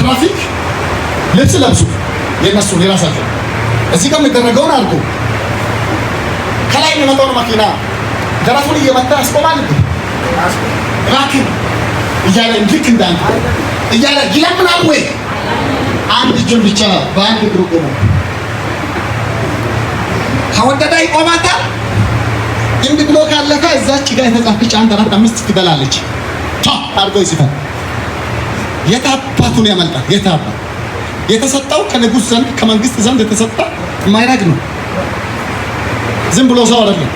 ትራፊክ ልብስ ለብሱ፣ የነሱን የራሳቸው እዚህ ጋር የሚደረገውን አድርጎ ከላይ የሚመጣውን መኪና ደረቱን እየመታ ያስቆማል እንዴ? እባክህ እያለ ልክ እንዳንተ እያለ ይለምናል ወይ? አንድ እጁን ብቻ በአንድ እግሩ ቆሞ ከወደደ ይቆማታል። እንዲህ ብሎ ካለፈ እዛች ጋር የተጻፈች አንድ አራት አምስት ፊደል አለች። ቷ አድርጎ ይጽፋል። የታባቱን ያመልጣል። የታባ የተሰጠው ከንጉሥ ዘንድ ከመንግስት ዘንድ የተሰጠ ማይረግ ነው። ዝም ብሎ ሰው አይደለም።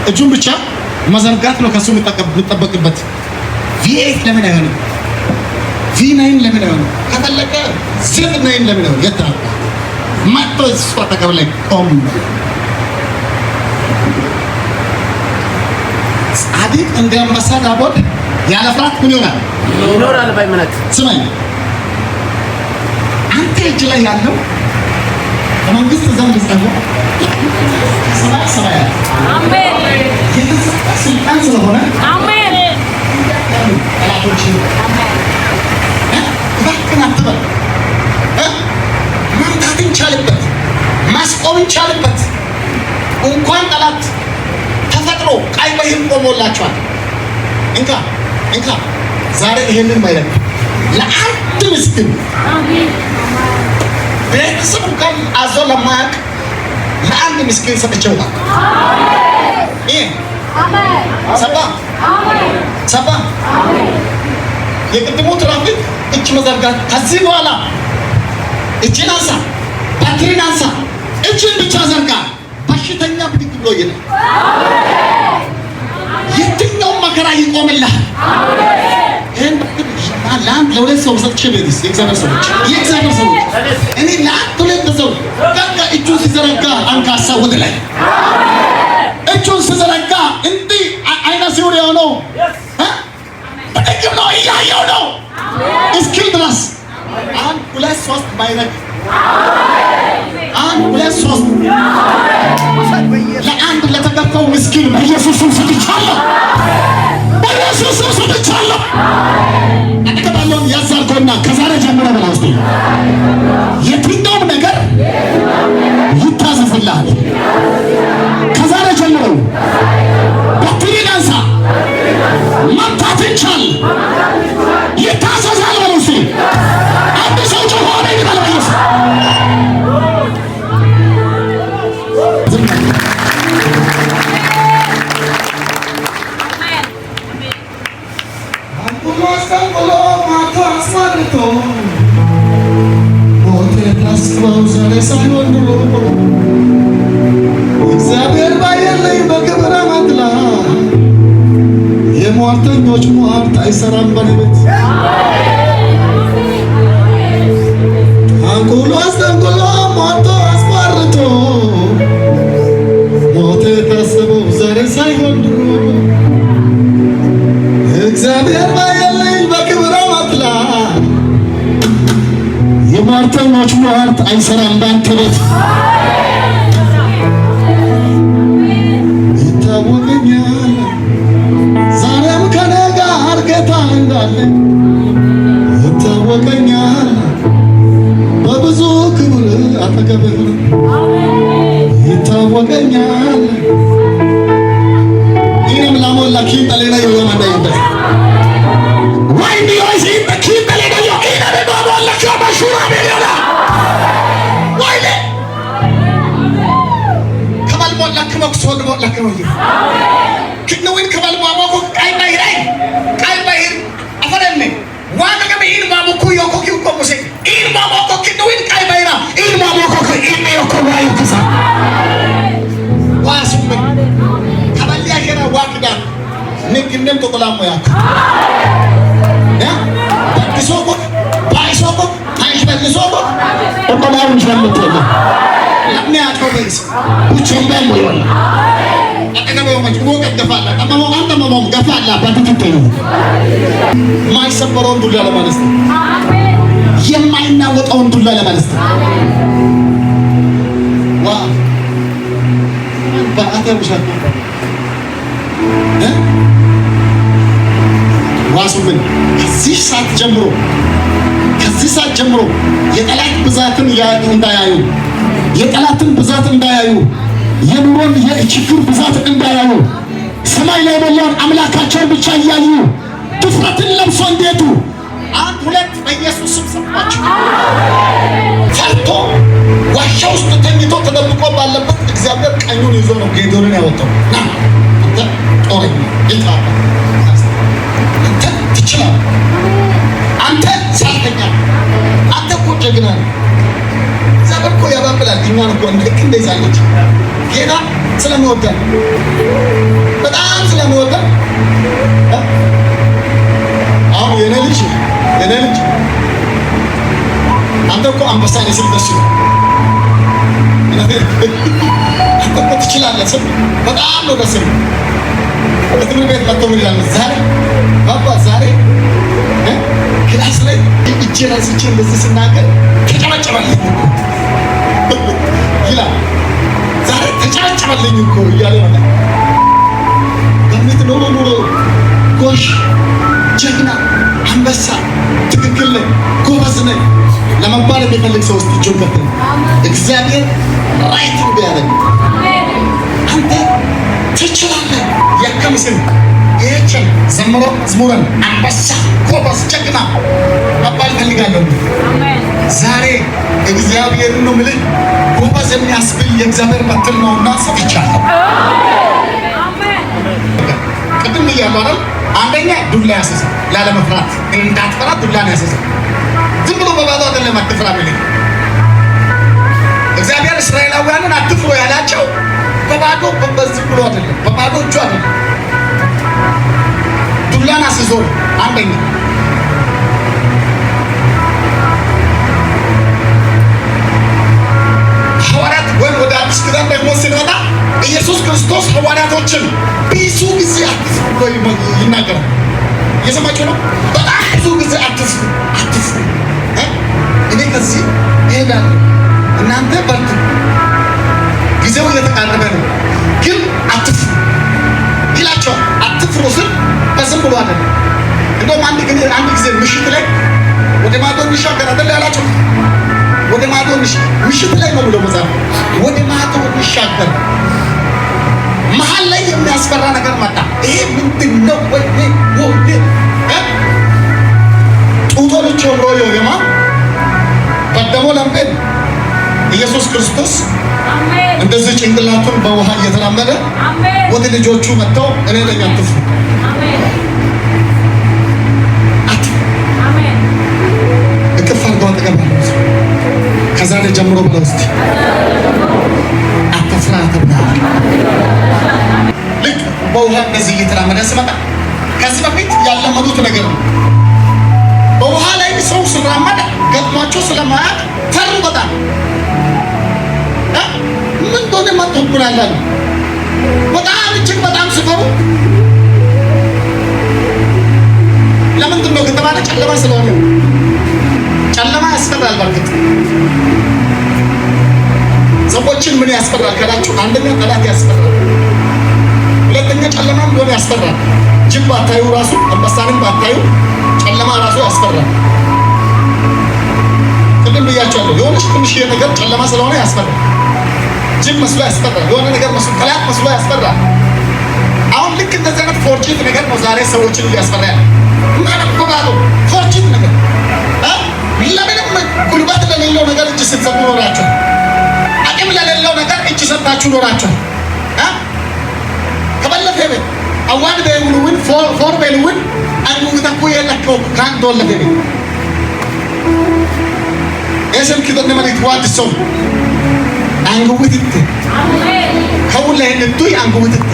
እጁን ብቻ መዘርጋት ነው ከሱ የሚጠበቅበት። V8 ለምን አይሆንም? V9 ለምን አይሆንም? ከፈለገ Z9 ለምን አይሆንም? የታባ መጥቶ እሱ አጠገብ ላይ ቆም። ጻድቅ እንደ አንበሳ ዳቦል ያለ ፍርሃት ምን ይሆናል? ይኖራል በእምነት። ስማኝ፣ አንተ እጅ ላይ ያለው ከመንግስት ዘንድ ጸጎ ሰማይ ሰማያት የተሰጠ ስልጣን ስለሆነ ጠላቶች እባክህን አትበል። መምታት እንቻልበት፣ ማስቆም እንቻልበት። እንኳን ጠላት ተፈጥሮ ቀይ ባህር ቆሞላቸዋል። እንካ እንካ፣ ዛሬ ይሄንን ማይረግ ለአንድ ምስኪን ቤተሰብ እንኳን አዞ ለማያውቅ ለአንድ ምስኪን ሰጥቼውታል። ይሄ ሰባ ሰባ የቅድሙ ትራፊክ እጅ መዘርጋት ከዚህ በኋላ እጅን አንሳ፣ ባትሪን አንሳ፣ እጅን ብቻ ዘርጋ። በሽተኛ ብድግ ብሎ ይላል። የትኛውም መከራ ይቆምልሃል። ይህን ለአንድ ለሁለት ሰው ሰጥቼ ቤትስ የእግዚአብሔር ሰዎች የእግዚአብሔር ሰዎች እኔ ለአንድ ሁለት ሰው በቃ እጁን ሲዘረጋ አንካሳ ወደ ላይ እጁን ሲዘረጋ እንዲህ አይነ ስውር የሆነው ብድግ ብሎ እያየው ነው እስኪል ድረስ አንድ ሁለት ሶስት ማይረግ አንድ ሁለት ሶስት ለአንድ ለተገፋው ምስኪን በኢየሱስ ስም ሰጥቻለሁ። በኢየሱስ ስም ሰጥቻለሁ። አጠገባለውን ያዛርጎና ከዛሬ ጀምሮ በላ ውስጥ የትኛውም ነገር ይታዘዝልሃል። ከዛሬ ጀምሮ በትሪን አንሳ፣ መምታት ይቻል፣ ይታዘዛል። በለው እስኪ አንድ ሰው ጮሆ አሜን ይበል። በኢየሱስ እግዚአብሔር ባየልኝ በክብረ መድላ የሟርተኞች ሟርት አይሰራም በኔ ቤት። አንቁሎ አስጠንቁሎ ሟርቶ አስቋርቶ ሞት የታሰበው ዛሬ ሳይሆን ድሮ እግዚአብሔር ባየልኝ በክብረ መድላ የሟርተኞች ሟርት አይሰራም ባንተ ቤት። ይታወቀኛል ዛሬም ከኔ ጋር ጌታ እንዳለ ይታወቀኛል። በብዙ ክብር አጠገብህ ይታወቀኛል። ኢነም ላሞላ ኪንጠሌና ዮዮማንዳ ይንደ ንግንም ጥቁላሞ ያክ በግሶ ባይሶ ታይሽበልሶ ጥቁላውን ሸምትለ ለምን ያቆበይስ ቡቸምበም ይወላ የማይሰበረውን ዱላ ለማለት ነው። የማይናወጠውን ዱላ ለማለት ነው። ዋ ዋሱ ምን ከዚህ ሰዓት ጀምሮ ጀምሮ የጠላት ብዛትን እንዳያዩ፣ የጠላትን ብዛት እንዳያዩ፣ የኑሮን የችግር ብዛት እንዳያዩ፣ ሰማይ ላይ ያለውን አምላካቸውን ብቻ እያዩ ድፍረትን ለብሶ እንዲሄዱ አንድ ሁለት በኢየሱስ ስም ሰጥቷቸው። ፈርቶ ዋሻ ውስጥ ተኝቶ ተደብቆ ባለበት እግዚአብሔር ቀኙን ይዞ ነው ጌዴዎንን ያወጣው። ና አንተ ጦረኛ ይጣባ፣ አንተ ትችላለህ፣ አንተ ሰልፈኛ፣ አንተ እኮ ጀግና ነህ። እግዚአብሔር እኮ ያባብላል እኛን እኮ ልክ እንደዛ ልጅ። ጌታ ስለሚወደን፣ በጣም ስለሚወደን። አሁን የኔ ልጅ አንተ እኮ አንበሳ ነህ ስል ደስ ይላል። አንተ እኮ ትችላለህ ስል በጣም ነው ደስ የሚል። በትምህርት ቤት መጥቶ ምን ይላል? ዛሬ ባባ፣ ዛሬ class ላይ እጄን አንስቼ እንደዚህ ስናገር ተጨበጨበልኝ እኮ ይላል። ዛሬ ተጨበጨበልኝ እኮ እያለ ነው። በምት ኖሮ ኖሮ ጎሽ፣ ጀግና፣ አንበሳ፣ ትክክል ነህ፣ ጎበዝ ነህ ለመባል የሚፈልግ ሰው ውስጥ እጁን ከፍ። እግዚአብሔር right ቢያደርግ አንተ ትችላለህ። ያከምስን ይህችን ዘምሮ መዝሙርን አንበሳ፣ ጎበዝ፣ ጀግና መባል እፈልጋለሁ። ዛሬ እግዚአብሔርን ነው የምልህ፣ ጎበዝ የሚያስብል የእግዚአብሔር በትር ነውና ሰጥቻለሁ። ቅድም እያሉ አይደል? አንደኛ ዱላ ያስይዘው፣ ላለመፍራት፣ እንዳትፈራ ዱላን ያስይዘው። ዝም ብሎ በባዶ አይደለም አትፍራ የሚልህ። እግዚአብሔር እስራኤላውያንን አትፍሩ ያላቸው በባዶ በዚህ ብሎ አይደለም፣ በባዶ እጁ አይደለም። ዱላን አስይዞ ነው። አንደኛ ሐዋርያት ወይም ወደ አዲስ ኪዳን ደግሞ ስንመጣ ኢየሱስ ክርስቶስ ሐዋርያቶችን ብዙ ጊዜ አትፍሩ ብሎ ይናገራል። እየሰማችሁ ነው። በጣም ብዙ ጊዜ አትፍሩ፣ አትፍሩ፣ እኔ ከዚህ እሄዳለሁ፣ እናንተ በርቱ፣ ጊዜው እየተቃረበ ነው፣ ግን አትፍሩ ይላቸዋል። አትፍሩ ስል በዝም ብሎ አይደለም። እንደውም አንድ ጊዜ ምሽት ላይ ወደ ማዶ እንሻገር አይደል ያላቸው? ወደ ማዶ ምሽት ላይ ነው ብሎ መጽሐፍ፣ ወደ ማዶ እንሻገር። መሀል ላይ የሚያስፈራ ነገር መጣ። ይሄ ምንድን ነው? ወይ ወይ ጡጦ ልቾ ሮዮ የማ በደሞ ለምቤን ኢየሱስ ክርስቶስ እንደዚህ ጭንቅላቱን በውሃ እየተራመደ ወደ ልጆቹ መጥተው እኔ ነኝ፣ አትፍሩ፣ አትፍሩ። እቅፍ አድርገው አጠገብ ያለው ሰው ከዛሬ ጀምሮ ብለው እስቲ አትፍራ ተብለሃል። ልክ በውሃ እንደዚህ እየተራመደ ስመጣ ከዚህ በፊት ያለመዱት ነገር ነው። በውሃ ላይ ሰው ሲራመድ ገጥሟቸው ስለማያውቅ ፈሩ በጣም። ምን እንደሆነ መጥቶብናል አሉ። በጣም እጅግ በጣም ሲፈሩ ለምንድን ነው ከተባለ ጨለማ ስለሆነ። ጨለማ ያስፈራል። በርግጥ ሰዎችን ምን ያስፈራል ካላችሁ፣ አንደኛ ጠላት ያስፈራል፣ ሁለተኛ ጨለማም ቢሆን ያስፈራል። ጅብ ባታዩ ራሱ፣ አንበሳንም ባታዩ ጨለማ ራሱ ያስፈራል። ቅድም ብያቸዋለሁ። የሆነች ትንሽዬ ነገር ጨለማ ስለሆነ ያስፈራል። ጅብ መስሎ ያስፈራል። የሆነ ነገር መስሎ፣ ጠላት መስሎ ያስፈራል። አሁን ልክ እንደዚህ አይነት forged ነገር ነው ዛሬ ሰዎችን እያስፈራ ያለ። ምንም በባዶ forged ነገር፣ ለምንም ጉልበት ለሌለው ነገር እጅ ስትሰጡ ኖራችኋል። አቅም ለሌለው ነገር እጅ ሰጥታችሁ ኖራችኋል። ከበለፈ ቤት አዋን በውልውን ፎር በልውን አንጉተኩ የለከው ካን ዶለፈ ቤት ኤስም ኪዶነ መሊት ዋድ ሰው አንጉውትት ከውለ ህንዱይ አንጉውትት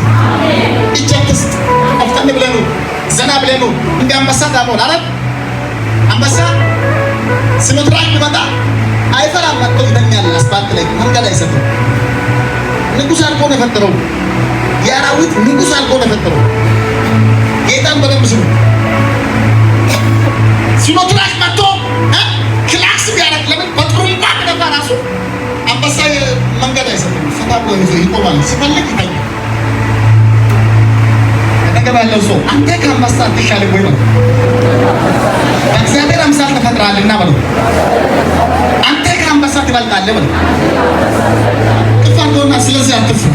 እጅ አትስጥ። ቆፍጠን ብለህ ኑር፣ ዘና ብለህ ኑር። እንደ አንበሳ ዳሞን አረ አንበሳ ሲኖትራክ ቢመጣ አይፈራም። መጥቶ ይተኛል አስፋልት ላይ፣ መንገድ አይሰጥም። ንጉሥ አድርጎ ነው የፈጠረው። የአራዊት ንጉሥ አድርጎ ነው የፈጠረው። ጌታን በደንብ ስሙ። ሲኖትራክ መጥቶ ክላክስ ቢያደርግ ለምን በጥሩምባ ቢነፋ ራሱ አንበሳ መንገድ አይሰጥም። ፈታ ብሎ ይዞ ይቆማል። ሲፈልግ ይተኛል። አጠገብ ያለው ሰው አንተ ከአንበሳ አትሻልም ወይ ነው። በእግዚአብሔር አምሳል ተፈጥረሃልና በለው። አለ በል። እቅፍ አድርገውና ስለዚህ አትፍራ።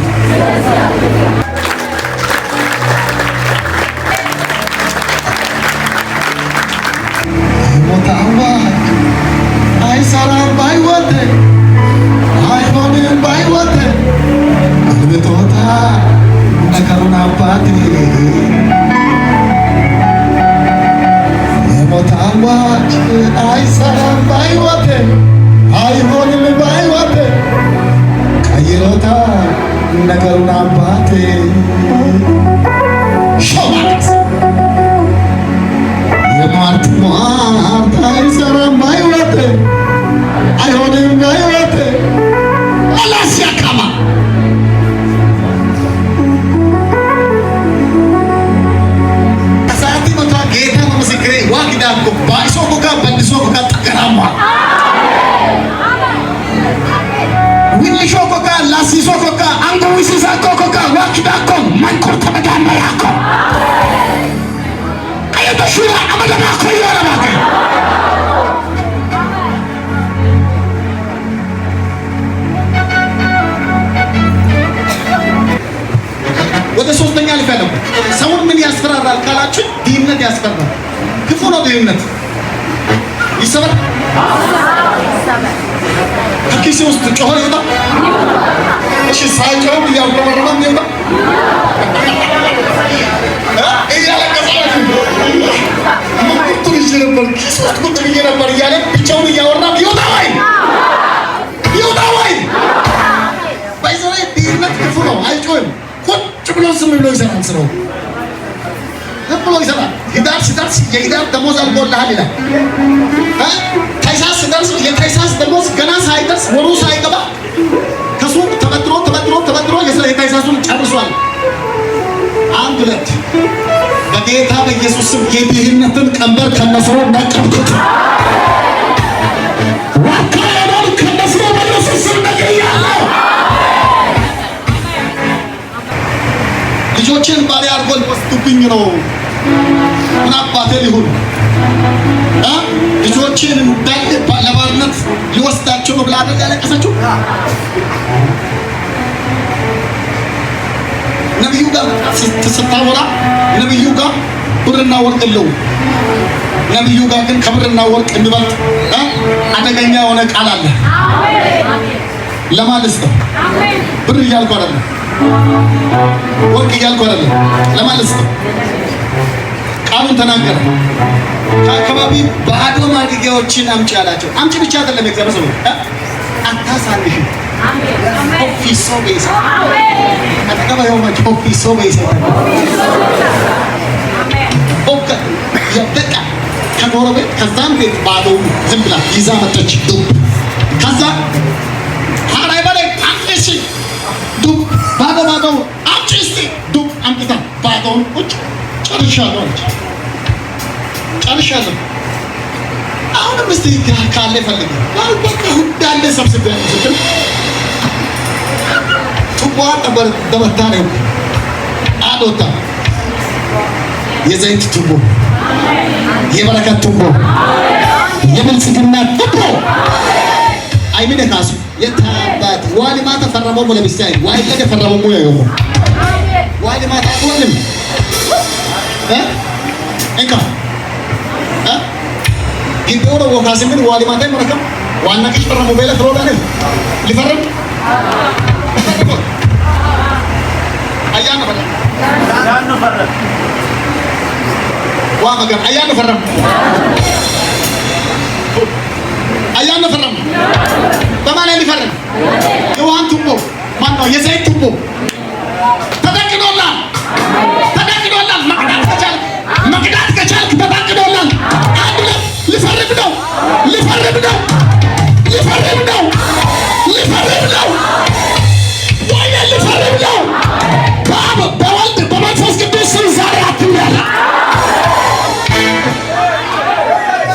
የሞት አዋጅ አይሰራም በሕይወቴ፣ አይሆንም በሕይወቴ፣ ገልብጦታል ነገሩን አባቴ። የሞት አዋጅ አይሰራም በሕይወቴ፣ አይሆንም በሕይወቴ፣ ቀይሮታል ነገሩን አባቴ። ሾማስ የሟርት ሟርት አይሰራም በሕይወቴ፣ አይሆንም በሕይወቴ። አላሲያካማ ከሰዓቲ መቷ ጌታ ነው ምስክሬ። ዋግዳኮ ባይሶ ኮካ በልሶ ኮካ ጠገራማ ዊልሾ ኮካ ላሲሶ ኮካ አንጎዊሲሳኮ ኮካ ዋግዳኮ መንኮር ተመዳና ያኮ አየተሹራ አመደናኮ ይወረባከ። ወደ ሶስተኛ አልፌያለሁ። ሰውን ምን ያስፈራራል ካላችሁ ድህነት ያስፈራል። ክፉ ነው ድህነት። ይሰበር ከኪሴ ውስጥ ጮኸ ይወጣ። እሺ ሳይጮህም እያጉረመረመ ይወጣ፣ እያለቀሰ ምንኩርቱን ይዤ ነበር ኪስ ውስጥ ቁጭ ብዬ ነበር እያለ ብቻውን እያወራ ይወጣ ወይ ይወጣ ወይ። ባይዘ ድህነት ክፉ ነው። አይጮህም። ቁጭ ብሎ ዝም ብሎ ይሰራል ስራው፣ ዝም ብሎ ይሰራል። ህዳር ሲደርስ የህዳር ደሞዝ አልቆልሃል ይላል። ታህሳስ ሲደርስ የታህሳስ ደሞዝ ገና ሳይደርስ ወሩ ሳይገባ ከሱቅ ተበድሮ ተበድሮ ተበድሮ የታህሳሱን ጨርሷል። አንድ ሁለት በጌታ በኢየሱስ ስም የድህነትን ቀንበር ከነስሩ ነቀልኩት። ዋካዮን ከነስሩ በኢየሱስ ስም ነቅያለሁ። ልጆችን ባሪያ አድርጎ ሊወስዱብኝ ነው። ምን አባቴ ሊሆን እ ልጆችን እንዳለ ለባርነት ሊወስዳቸው ነው ብላ አይደል ያለቀሰችው? ነቢዩ ጋር ስታወራ ነቢዩ ጋር ብርና ወርቅ የለውም። ነቢዩ ጋር ግን ከብርና ወርቅ የሚበልጥ አደገኛ የሆነ ቃል አለ። ለማለት ነው። ብር እያልኩ አይደለም፣ ወርቅ እያልኩ አይደለም። ለማለት ነው። ቃሉን ተናገረ። ከአካባቢ ባዶ ማድጋዎችን አምጪ አላቸው። አምጪ ብቻ አይደለም፣ የእግዚአብሔር ሰው አታሳንሽ። ኦፊሶ ቤሳ አጠገባ የሆነች ኦፊሶ ቤሳ በቃ ከጎረቤት ከዛም ቤት ባዶ ዝም ብላ ይዛ መጣች። ዱብ ከዛ ሀራይ በላይ አምጪ እስኪ ዱብ ባዶ ባዶ አምጪ እስኪ ዱብ አምጥታ ባዶውን ቁጭ ጨርሻለሁ አለች። ጨርሻለሁ። አሁንም እስቲ ካለ ፈልግ በቃ እንዳለ ሰብስቤያለሁ ስትል ቱቦዋ ደመታ ነው አዶታ የዘይት ቱቦ፣ የበረከት ቱቦ፣ የብልጽግና ቱቦ። አይምን ካሱ የታባት ዋሊማ ተፈረመው ለብሳይ ዋይለ ተፈረመው ሙያ ይሆ ዋሊማ ታቆልም እ እንካ እ ግቢው ነው ወካሲ ምን ዋሊማ ታይ መረከም ዋና ቅሽ ፈረሙ በለ ፍሮዳን ሊፈርም አያነ ፈረም ዋ መገን አያነ ፈረም አያነ ፈረም በማን ላይ ሊፈርም? የውሃን ቱቦ ማን ነው? የዘይት ቱቦ ተጠቅዶላል፣ ተጠቅዶላል። መቅዳት ከቻልክ መቅዳት ከቻልክ ተጠቅዶላል። አንድ ሁለት ሊፈርም ነው፣ ሊፈርም ነው፣ ሊፈርም ነው፣ ሊፈርም ነው፣ ወይኔ ሊፈርም ነው። በአብ በወልድ በመንፈስ ቅዱስ ስም ዛሬ አትያለ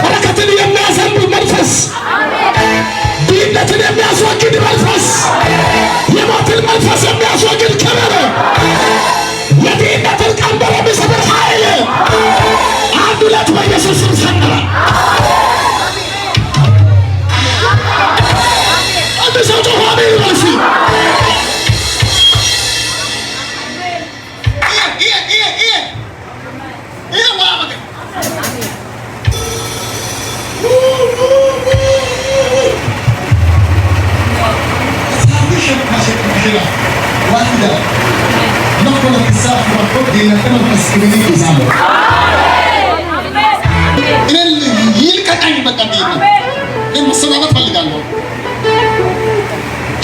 በረከትን የሚያዘንብ መንፈስ፣ ድህነትን የሚያስወግድ መንፈስ፣ የሞትን መንፈስ የሚያስወግድ ክብር፣ የድህነትን ቀንበር የሚሰብር ኃይል አንድ ሁለት በኢየሱስ ስም ሰነረ። ድህነት መንፈስ ግን ይዛለሁ። እኔ ይልቀቀኝ በቃ ድህነት። እኔ መሰናበት ፈልጋለሁ።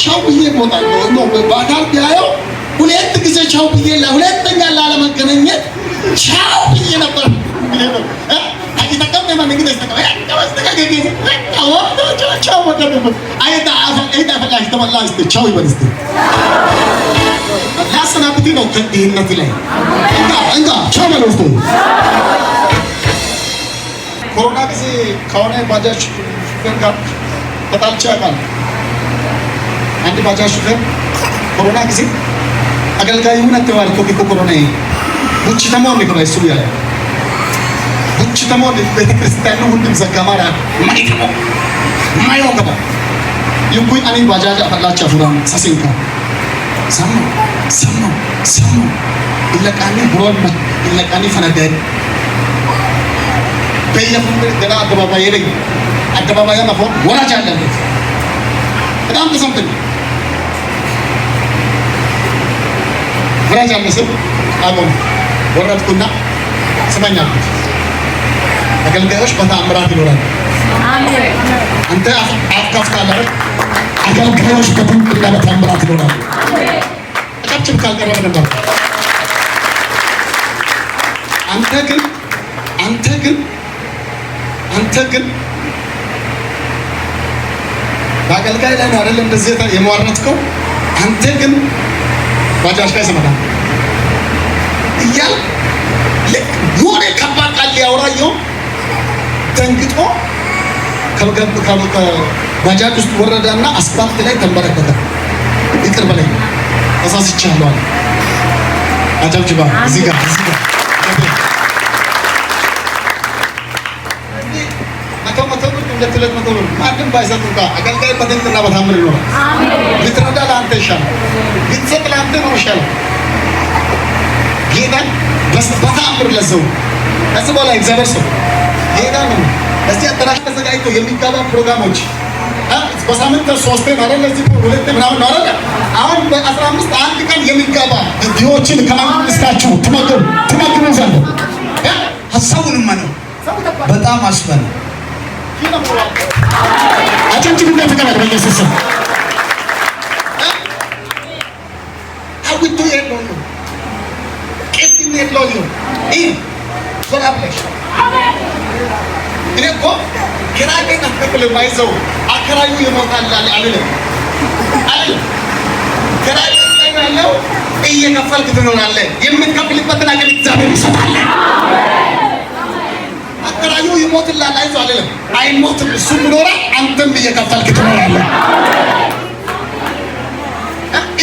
ቻው ብዬ እወጣለሁ። ነው በአካል ቢያየው ሁለት ጊዜ ቻው ብዬ ለሁለተኛ ላለመገናኘት ቻው ብዬ ነበር። ቻው ይበል እስኪ። ላሰናብትህ ነው ከድህነት ላይ እንጋ እንጋ ቻው በለው እስኪ። ኮሮና ጊዜ ከሆነ ባጃጅ ሹፌር ጋር ተጣልቼ አውቃለሁ። አንድ ባጃጅ ሹፌር ኮሮና ጊዜ አገልጋይ ሁነት ተባልኮ ቢኮ ኮሮና ቡችተሞን ነው እሱ ያለ ቡችተሞን ቤተክርስቲያን ሁሉም ዘጋማራ ማይተሞ ማዮ ገባ ይኩይ አኒ ባጃጅ አፈላቻ ፉራም ሰሲንካ ሰሙ ሰሙ ሰሙ ይለቃኒ ብሮን ይለቃኒ ፈነደድ በየፉን ገና አደባባይ ላይ አደባባይ ማፎ ወራጅ አለበት። በጣም ተሰምቶኝ ወራጅ አለ ስል አቆም ወረድኩና ስመኝ አልኩት። አገልጋዮች በተአምራት ይኖራሉ። አንተ አፍ ከፍታለህ አይደል? አገልጋዮች በድንቅና በተአምራት ይኖራሉ። አጨብጭብ ካልቀረበ ነበር። አንተ ግን አንተ ግን አንተ ግን በአገልጋይ ላይ ነው አይደል እንደዚህ የሟረትከው። አንተ ግን ባጃጅ ላይ ሰመታ እያል ልክ የሆነ ከባድ ቃል ሊያወራየው ደንግጦ ከባጃጅ ውስጥ ወረደና አስፋልት ላይ ተንበረከከ። ይቅር በለኝ ተሳስቻለሁ አለ። አጨብጭባ እዚህ ጋር እዚህ ጋር 100 100 ብር 200 200 ብር ማንም ባይሰጥ እንኳ አገልጋይ በድንቅና በታምር ይኖራል። ብትረዳ ለአንተ ይሻላል፣ ብትሰጥ ለአንተ ነው ይሻላል። ጌታ በተአምር ለሰው ከዚህ በኋላ እግዚአብሔር ሰው ጌታ ነው። እዚህ አዳራሽ ተዘጋጅቶ የሚጋባ ፕሮግራሞች በሳምንት ሶስቴ ማለት ለዚህ ሁለቴ ምናምን ነው አይደል? አሁን በ15 አንድ ቀን የሚጋባ ድሆችን ከመንግስታችሁ ትመግቡ ትመግቡ ዘንድ ሀሳቡንማ ነው በጣም አስፈላ። አጨብጭቡና ተቀበል በኢየሱስ ስም። አዊቱ የለው ነው ቅድም የለው ነው ይህ ዘላብለሽ እኔ እኮ ኪራይ ቤት አትከፍልም፣ አይዘው አከራዩ ይሞታል አልልም አልልም። ኪራይ ቤት ላይ ነው ያለው፣ እየከፈልክ ትኖራለህ። የምትከፍልበትን አቅም እግዚአብሔር ይሰጣል። አከራዩ ይሞትልሃል፣ አይዞህ አልልም። አይሞትም፣ እሱም ይኖራል፣ አንተም እየከፈልክ ትኖራለህ።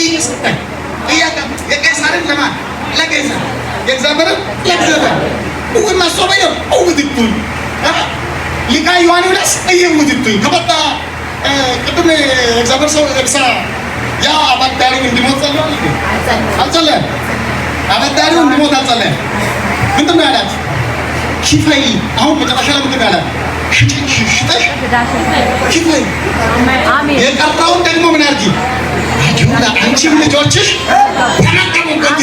እየሰጠህ የቄሳርን ለማን ለቄሳር፣ የእግዚአብሔርን ለእግዚአብሔር። እውይ ማሶበየ እውትቱኝ ሊቃ ዮሐንስ እየውትቱኝ ከበጣ ቅድም እግዚአብሔር ሰው ኤልሳ ያ አበዳሪው እንዲሞት ጸልሏል እንዴ? አልጸለየም። አበዳሪው እንዲሞት አልጸለየም። ምንድን ነው ያላት? ክፈይ። አሁን መጨረሻ ላይ ምንድን ነው ያላት? ሽጠሽ ክፈይ፣ የቀረውን ደግሞ ምን አድርጊ? አንቺም ልጆችሽ ተመገቡበት።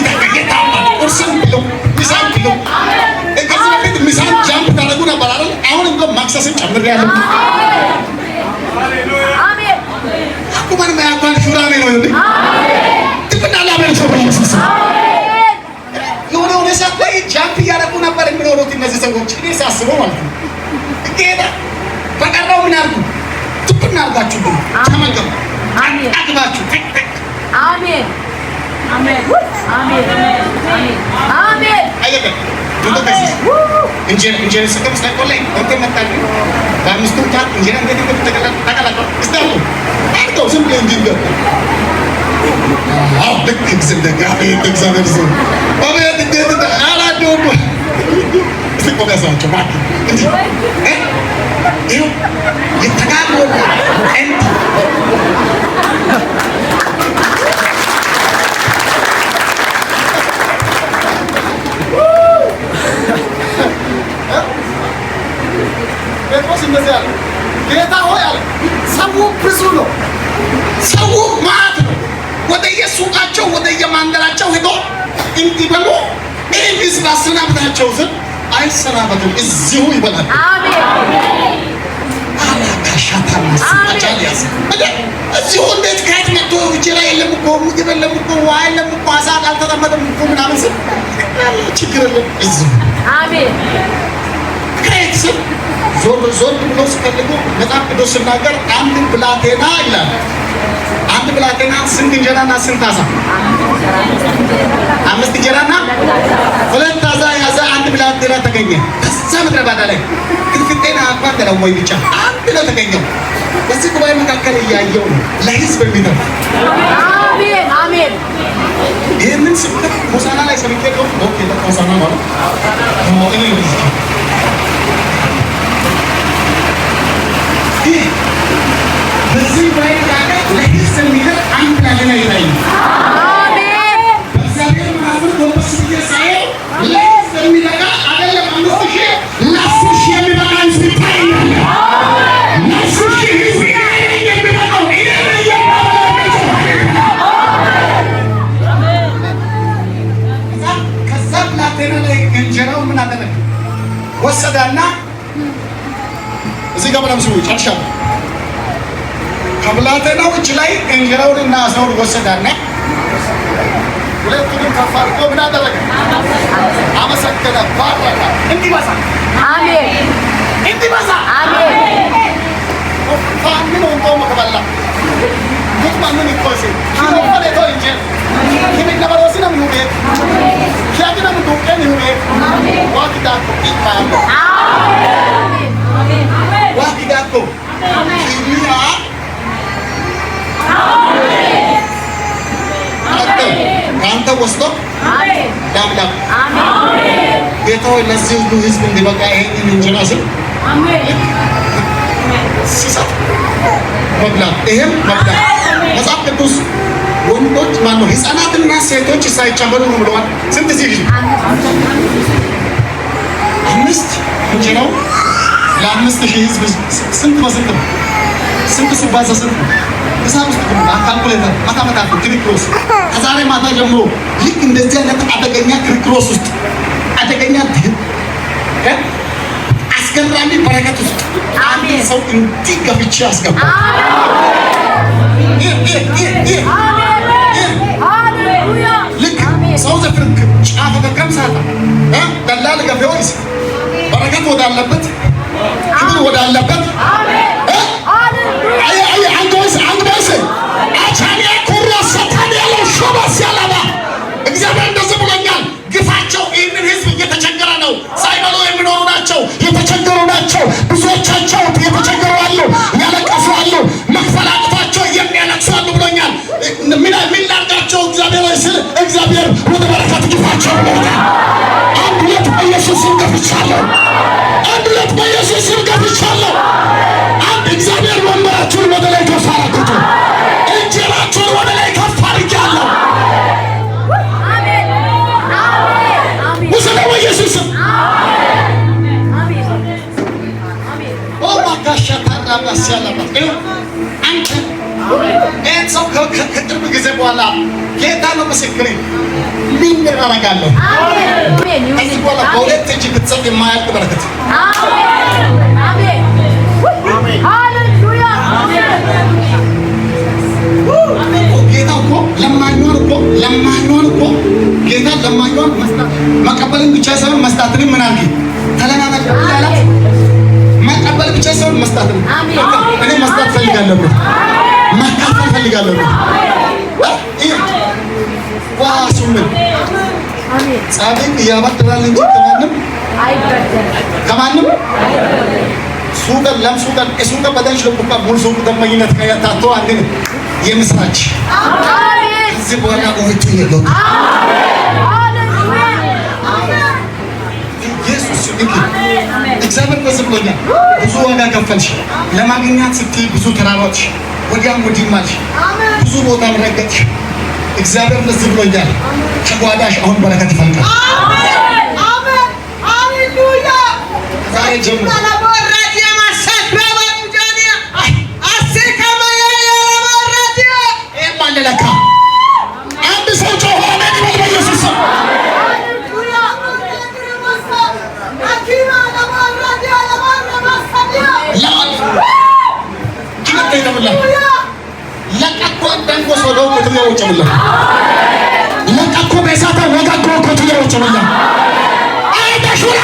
ቁርስም ብሎ ምሳም ብሎ ከዚህ በፊት ምሳን jump ታደርጉ ነበር አይደል? አሁን እንደውም መክሰስን ጨምሬያለሁ። አኩማን ማያኳን ሹራሜ ነው እንዴ? ትብና ላበል ሰው በኢየሱስ የሆነ የሆነ ሰዓት ላይ jump እያደረጉ ነበር የሚኖሩት እነዚህ ሰዎች። እኔ ሳስበው ማለት ነው። ጌታ በቀረው ምን አድርጉ? ትብና አድርጋችሁ ብሉ፣ ተመገቡ፣ አግባችሁ። አሜን አሜን አሜን አሜን። አይደለም እንጀራ እንጀራ ስቅም ሳይቆላይ አንተ መጣልኝ በአምስቱ ታት እንጀራ እንዴት እንደምትቀላቀል ታውቃላችሁ? እስቲ አድርገው አድርገው ዝም ብለህ እንዲህ እንደ አዎ ልክ አቤት እግዚአብሔር ሰው አቤት እንዴት እንደ አላደውም። እስቲ ቆም ያሳያቸው እባክህ እንዲህ እ ይኸው የተጋግሮ እንዲህ ጴጥሮስ እንደዚህ አለ፣ ጌታ ሆይ አለ፣ ሰው ብዙ ነው፣ ሰው ማዕት ነው። ወደየሱቃቸው ወደየማንደራቸው ሄዶ እንዲበሉ ይህን ህዝብ አሰናብታቸው ስል አይሰናበቱም፣ እዚሁ ይበላሉ። አላካሻታማስጫልያዝ እዚሁ እንዴት ከየት መጥቶ እንጀራ የለም እኮ፣ ምግብ የለም እኮ፣ ውሃ የለም እኮ፣ አሳ አልተጠመደም እኮ ምናምን ስል ችግር የለም እዚሁ። ከየት ስል ዞር ዞር ብሎ ሲፈልጉ መጽሐፍ ቅዱስ ሲናገር አንድ ብላቴና ይላል። አንድ ብላቴና ስንት እንጀራና ስንት አሳ? አምስት እንጀራና ሁለት አሳ ያዘ አንድ ብላቴና ተገኘ። ከዛ ምድረ በዳ ላይ ግልፍጤና እንኳን ተለወይ ብቻ አንድ ነው ተገኘው። በዚህ ጉባኤ መካከል እያየው ነው ለህዝብ የሚተርፍ። አሜን አሜን። ይህንን ስብከት ሆሳና ላይ ሰብኬ ነው። Okay፣ ሆሳና ማለት ነው። እኔ ይህ በዚህ ጉባኤ መካከል ለህዝብ የሚተርፍ አንድ ብላቴና ይታያል። አሜን። በእግዚአብሔር ምናምን ጎንበስ ብዬ ሳየው ለህዝብ የሚበቃ አይደለም፣ 5,000፣ ለ10,000 የሚበቃ ህዝብ ይታየኛል። ለ10,000 ህዝብ እኔ ነኝ የሚበቃው፣ እኔ ነኝ የማበላው። ከዛ ብላቴና ላይ እንጀራው ምን አደረገ? ወሰዳና እዚህ ጋር በጣም ስሙ፣ ጨርሻለሁ። ከብላቴናው እጅ ላይ እንጀራውንና አሳውን ወሰዳና ሁለቱንም ከፍ አድርጎ ምን አደረገ? አመሰገነ፣ ባረከ። እንዲበዛ አሜን እንዲበዛ። አሜን። ፋምን ወንጦ መከበላ ጉጥማንን ይቆሲ ኪኖፈሌቶ እንጀ ኪሚነበሮሲነ ምሁቤ ኪያግነ ምዱቄን ይሁቤ ዋኪዳኮ ኢካያለ ዋኪዳኮ ኪሚያ አንተ ከአንተ ወስዶ ለአምላክ ጌታ ሆይ ለዚህ ሁሉ ህዝብ እንዲበቃ ይሄንን እንጀራ ስል ሲሰጥ መብላት፣ ይሄም መብላት። መጽሐፍ ቅዱስ ወንዶች ማነው ህፃናትና ሴቶች ሳይጨመሩ ነው ብለዋል። ስንት ዚህ አምስት እንጀራው ለ5,000 ህዝብ ስንት በስንት ነው? ስንት ሲባዛ ስንት ነው? ሂሳብ ውስጥ ግን ካልኩሌተር ማታ ማታ ክሪክሮስ ከዛሬ ማታ ጀምሮ ልክ እንደዚህ አይነት አደገኛ ክሪክሮስ ውስጥ አደገኛ አስገራሚ በረከት ውስጥ አንድ ሰው እንዲህ ገፍቼ አስገባ። ልክ ሳውዝ አፍሪካ ጫፍ ገምሳታ ደላል ገፌዎይስ በረከት ወዳለበት፣ ክብር ወዳለበት አይ አይ አንዶስ አንዶስ አቻኒያ ኩራ ሰታን ያለው ሾባስ ያላባ እግዚአብሔር እንደዚህ ብሎኛል። ግፋቸው ይህንን ህዝብ እየተቸገረ ነው። ሳይበሉ የሚኖሩ ናቸው፣ የተቸገሩ ናቸው። ብዙዎቻቸው የተቸገሩ አሉ፣ ያለቀሱ አሉ፣ መክፈል አቅቷቸው የሚያለቅሱ አሉ ብሎኛል። ምን ምን ላድርጋቸው እግዚአብሔር ሆይ ስል እግዚአብሔር ወደ በረከት ግፋቸው ብሎኛል። አንድ ሁለት በኢየሱስ ስም ገፍቻለሁ። አንድ ሁለት በኢየሱስ ስም ገፍቻለሁ። አንድ እግዚአብሔር ወንበራችሁን ወደ ላይ ከፍ አደረኩት። እንጀራችሁን ወደ ላይ ከፍ አድርጌአለሁ። ውሰደው በኢየሱስ ስም። ኦ ማጋሻ ታራባስ ያለባት ይኸው አንተ ይህን ሰው ከቅርብ ጊዜ በኋላ ጌታ ነው ምስክሬ፣ ምን አደርጋለሁ? ከዚህ በኋላ በሁለት እጅ ብትሰጥ የማያልቅ በረከት። ጌታ እኮ ለማኟን እኮ ለማኟን እኮ ጌታ ለማኟን መስጠት መቀበልን ብቻ ሳይሆን መስጣትንም ምን አድርጊ ተለማመድ ያላት መቀበል ብቻ ሳይሆን መስጣትንም። በቃ እኔ መስጣት ፈልጋለሁ፣ ማካፈል ፈልጋለሁ። ዋሱምን ጻድቅ ያበድራል እንጂ ከማንም ከማንም ሱቀ ለም ሱቀ ሱቀ በደንሽ ለቁቃ ሙሉ ሱቅ ደመኝነት ከያታቶ አንድ የምስራች ከዚህ በኋላ ውጭ የለው ኢየሱስ እንግዲህ እግዚአብሔር እንደዚህ ብሎኛል። ብዙ ዋጋ ከፈልሽ ለማግኘት ስትይ፣ ብዙ ተራሮች ወዲያም ወዲህም አልሽ፣ ብዙ ቦታ ረገጥሽ። እግዚአብሔር እንደዚህ ብሎኛል። ከጓዳሽ አሁን በረከት ይፈልቃል። ዛሬ ጀምሮ ይሄም አለ ለካ። አንድ ሰው ጮሆ አሜን ይበል በኢየሱስ ስም። ወጨሙላ ለቀኮ እንዳንጎስ ወደው ኮትያ ወጨሙላ ለቀኮ በሳታ ወጋጎ ኮትያ ወጨሙላ አይተሹላ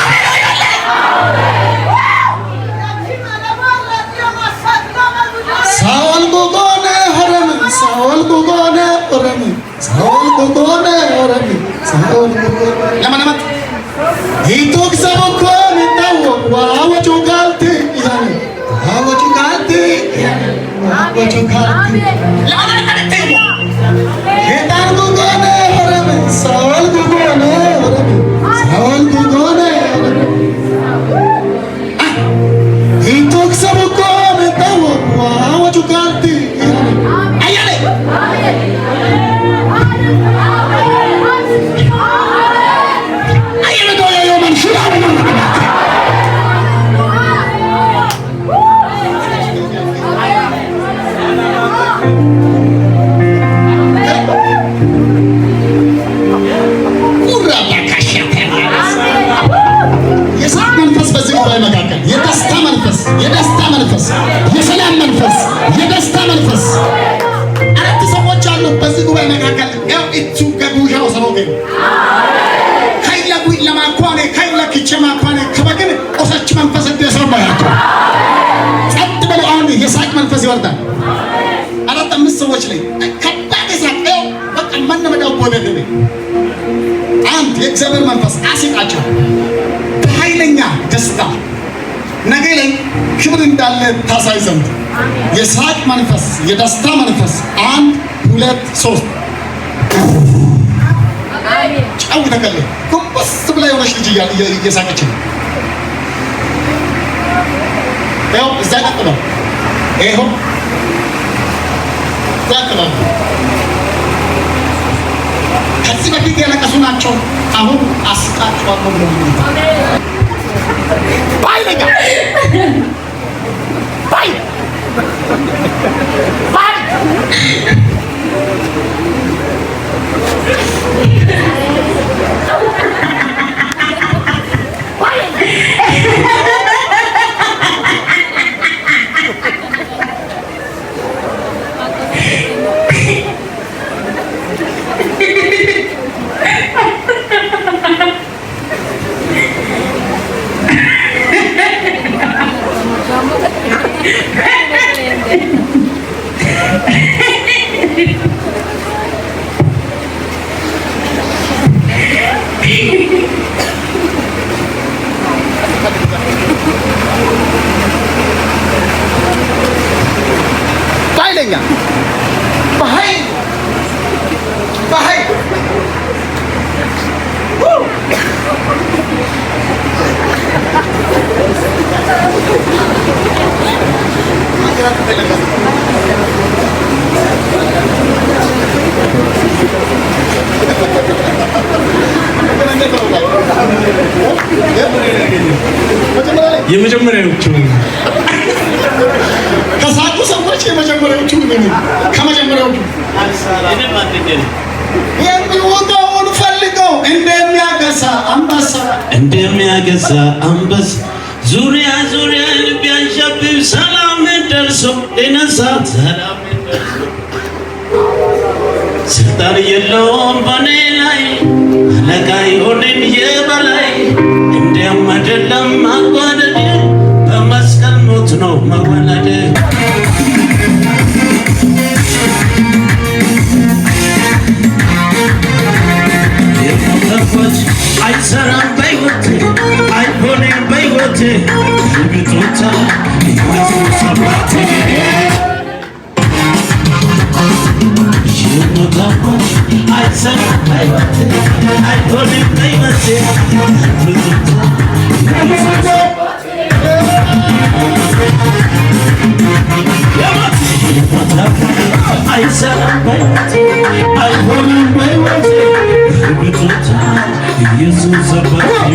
ሳኦል ጎጎነ ሆረም ሳኦል ጎጎነ ሆረም ሳኦል ጎጎነ ሆረም ሳኦል ጎጎነ ለማለማት ሂቶክ ሰቦኮ ሚታወ ዋወቹ ጋልቲ ያኔ ዋወቹ ጋልቲ ያኔ ዋወቹ ጋልቲ ለማለማት ሄታር ጎጎነ ሆረም ሳኦል ጎጎነ ሆረም ሳኦል ጎጎነ ሆረም ሂቶክ ሰቦኮ ሚታወ ዋወቹ ጋልቲ ያኔ አያሌ የሳቅ መንፈስ በዚህ ጉባኤ መካከል የደስታ መንፈስ፣ የደስታ መንፈስ፣ የሰላም መንፈስ፣ የደስታ መንፈስ። አራት ሰዎች አሉ በዚህ ጉባኤ መካከል ያው እቱ ገቡሻው ሰሮገ ካይላ ጉይ ለማኳኔ ካይላ ኪቼ ማኳኔ ከበግን ቆሰች መንፈስ እንደሰው ያቸው ጸጥ ብሎ አሁን የሳቅ መንፈስ ይወርዳል። አራት አምስት ሰዎች ላይ ከባድ የሳቅ ያው በቃ ማነመዳው ቦደደ አንድ የእግዚአብሔር መንፈስ አሲቃቸው በኃይለኛ ደስታ ነገ ላይ ክብር እንዳለ ታሳይ ዘንድ የሳቅ መንፈስ፣ የደስታ መንፈስ። አንድ ሁለት ሶስት ጫው ተቀለ ጎንበስ ብላ የሆነች ልጅ እየሳቀች ነው። ይኸው እዛ ቀጥለው፣ ይኸው እዛ ቀጥለው። ከዚህ በፊት ያለቀሱ ናቸው። አሁን አስቃቸዋለሁ ብሎ ባይለኛ ባይ ባይ በኃይለኛ በኃይል በኃይል የመጀመሪያዎቹ ከሳቁ ሰዎች የመጀመሪያዎቹ ነኝ። ከመጀመሪያዎቹ የሚውጠውን ፈልገው እንደሚያገሳ አንበሳ እንደሚያገሳ አንበሳ ዙሪያ ዙሪያ ቢያንዣብብ ሰላም ደርሶ ሊነሳ ሰላም ደርሶ ስልጣን የለውም በኔ ላይ አለቃ ይሆንም የበላይ እንዲያም አይደለም ማጓደድ በመስቀል ሞት ነው መወለድ። የሞተበት አይሰራም በሕይወቴ አይሆንም በሕይወቴ ግጦታ ኢየሱስ አባቴ የሞተበት አይሰራም በሕይወቴ አይሆንም በሕይወቴ ግጦታ ኢየሱስ አይሰራም በሕይወቴ አይሆንም በሕይወቴ ግጦታ ኢየሱስ አባቴ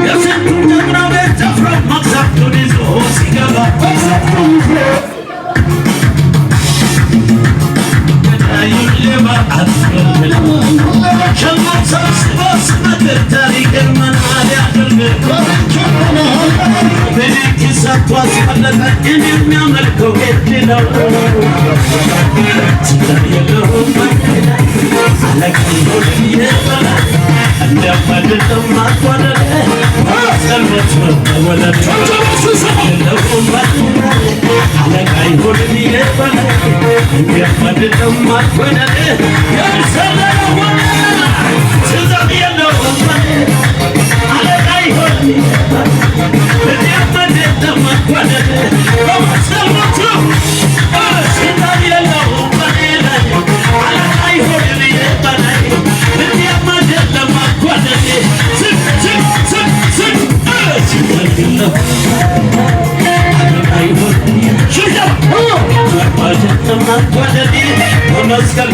የስንቱ ጀግና ቤት ደፍሮ መቅሰፍቱን ይዞ ሲገባ ገዳዩን ሌባ አስገልግሎ ሸንጎ ሰብስቦ ሲመክር ታሪክን መና ሊያደርግ ፊሊክስ ሰጥቶ አስመለጠ። እኔ የሚያመልከው ጌት ነው። ስልጣን የለውም አለቃ ይሆን የበላይ እንደማይደለም ማጓደል ጸሎት መወለድ የለውም አለቃ ይሆን የበላይ እንደማይደለም ማጓደል የሚሰለለው ስልጣን የለውም አለቃ ይሆን እንደማይደለም ማጓደል በመስቀል ስልጣን የለውም አለቃ ይሆን የበላይ እንደማይደለም ማጓደል ስል ስል ስል ስል ስልጣን የለውም አለቃ ይሆን በመስቀል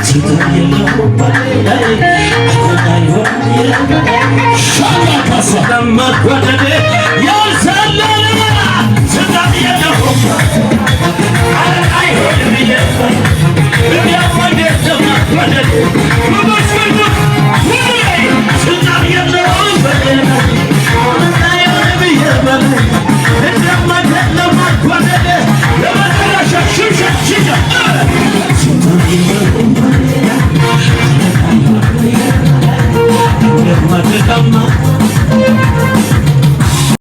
ስልጣን የለውም አለቃ ይሆን ሻላ ካሳ ለማጓደል